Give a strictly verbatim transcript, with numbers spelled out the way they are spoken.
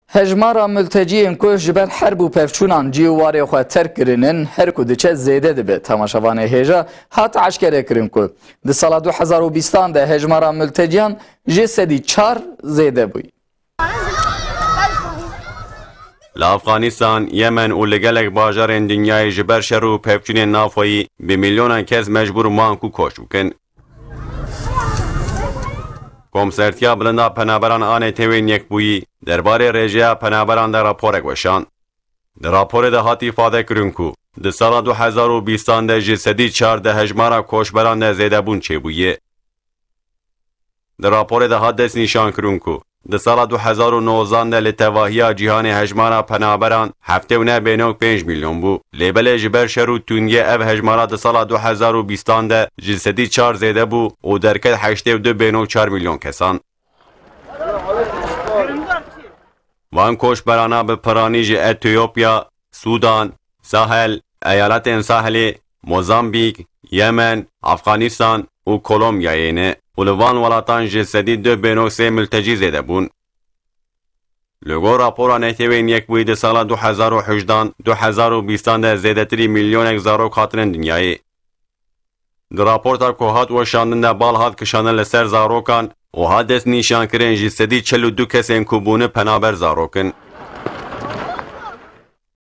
Hejmara multeciyên ku ji ber herb û pevçûnan cî û warê xwe terk kirinin, her ku diçe zêde dibe. Temaşevanê hêja hat eşkerekirin ku di sala du hezar û bîstan de hejmara multeciyan ji sedî çar zêde bûye. Li Afxanistan, Yemen û li gelek bajarên dinyayê ji ber şer û pevçûnên navxweyî bi milyonan kes mecbûr man ku koç bikin. Komsertiya Bilind a Penaberan a Netewên Yekbûyî derbarê rêjeya penaberan de raporek weşand. Di raporê de hat îfade kirin ku di sala du hezar û bîstan de ji sedî çar de hejmara koçberan de zêdebûn çêbûye. Di raporê de hat destnîşankirin ku di sala du hezar û nozdan de li tevahiya cîhanê hejmara penaberan heftê û neh bênok pênc milyon bû. Lê belê ji ber şer û tundiyê ev hejmara di sala du hezar û bîstan de ji sedî çar zêde bû û derket heştê û du bênok çar milyon kesan. Van koçberana bi piranî ji Etiyopya, Sudan, Sahel, eyaletên Sahelê, Mozambîk, Yemen, Afxanistan û Kolombiyayê ne û li van welatan ji sedî du bênok sê miltecî zêde bûn. Li gor rapora Netewên Yekbûyî di sala du hezar û hejdan, du hezar û bîstan de zêdetirî milyonek zarok hatine dinyayê. Di raporta ku hat weşandin de bal hat kişandin li ser zarokan û hat destnîşankirin ji sedî çil û du kesên ku bûne penaber zarok in.